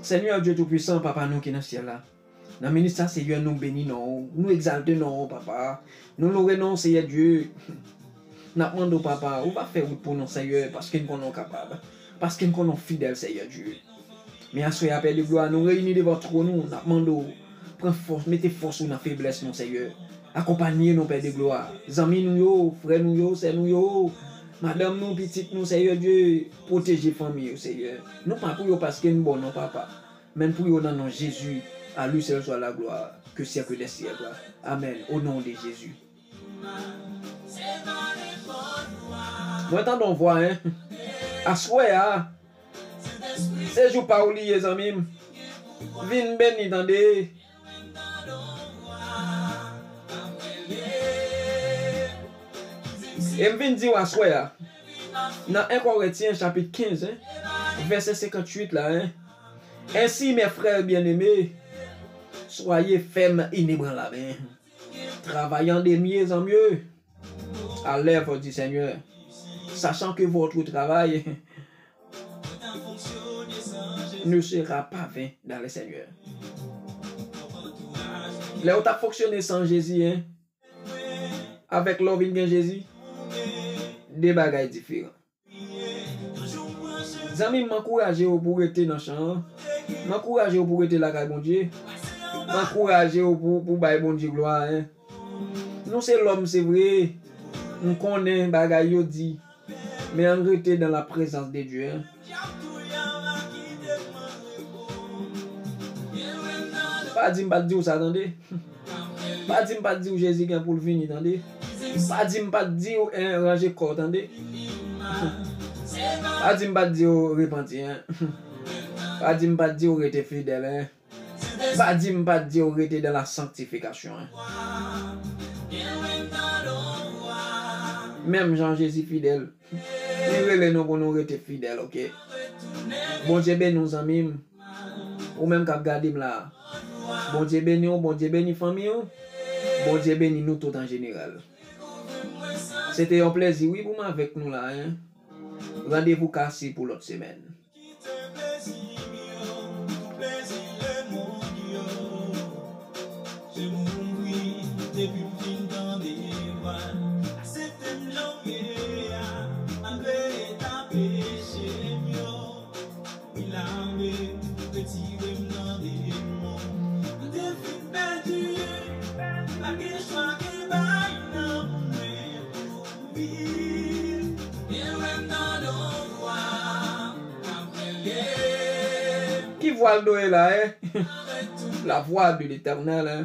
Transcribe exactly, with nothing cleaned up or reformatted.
Seigneur Dieu Tout-Puissant, Papa nou ki nan syèl la. Nan minit sa, Seyè, nou beni non w, nou egzalte non w, Papa. Nou lore non w, Seyè Dye. N ap mande w, Papa, ou va fè wout pou nou, Seyè, paske n konnen w kapab, paske n konnen w fidèl, Seyè Dye. Men aswè a, Pè de glwa, nou reyini devan twòn ou, n ap mande w, pran fòs, mete fòs ou nan feblès nou, Seyè. Akonpanye nou, Pè de glwa. Zanmi nou yo, frè nou yo, sè nou yo, madanm nou, pitit nou, Seyè Dye, pwoteje fanmi yo, Seyè. Nou pa pou yo paske n bon non, Papa. Men pou yo nan non Jezi, à lui seul soit la gloire, que siècle des siècles. Amen. Au nom de Jésus. Mwen tande yon vwa, en. Aswè a, se jou pa w li ye, zanmi m. Vin beni, tande. E m vin di w aswè a, nan en Korentyen chapit kenz, en, vèsè senkanntuit la, en. Ainsi, mes frères bien-aimés, soyez fermes, inébranlables, en travaillant de mieux en mieux à l'œuvre du Seigneur, sachant que votre travail ne sera pas vain dans le Seigneur. Lè w t ap fonksyone san Jezi, en, avèk lè w vin gen Jezi, de bagay diferan. Zanmi m, m ankouraje w pou w rete nan chan an. M ankouraje w pou w rete lakay Bondye. M ankouraje w pou, pou w bay Bondye glwa, en. Nou se lòm, se vre. M konnen bagay yo di. Men ann rete dans la présence de Dieu, en. Pa di m pa t di w sa, tande. Pa di m pa t di w Jezi gen pou l vini, tande. Pa di m pa t di w, en, ranje kò w, tande. Pa di m pa t di w repanti, en. Pa di m pa t di w rete fidèl, en. Pa di m pa t di w rete dans la sanctification, en. Menm jan Jezi fidèl, li rele nou pou nou rete fidèl, oke? Bondye beni w, zanmi m. Ou menm k ap gade m la. Bondye beni w, Bondye beni fanmi w. Bondye beni nou tout an jeneral. Se te yon plèzi, wi, pou m avèk nou la, en. Randevou kasi pou lòt semèn. Kite plezi m yo, tout plezi lemonn yo. Je m ouvri depi m fin tande vwa l. Aksepte m jan m ye a, malgre eta peche m yo. Wi, lave, retire m nan demon. M te fin pèdi, pa gen chwa ke bay nan pou mwen pou m viv. Gen lè m tande yon vwa k ap rele. Ki vwa l dwe la, en? La voix de l'Éternel, en.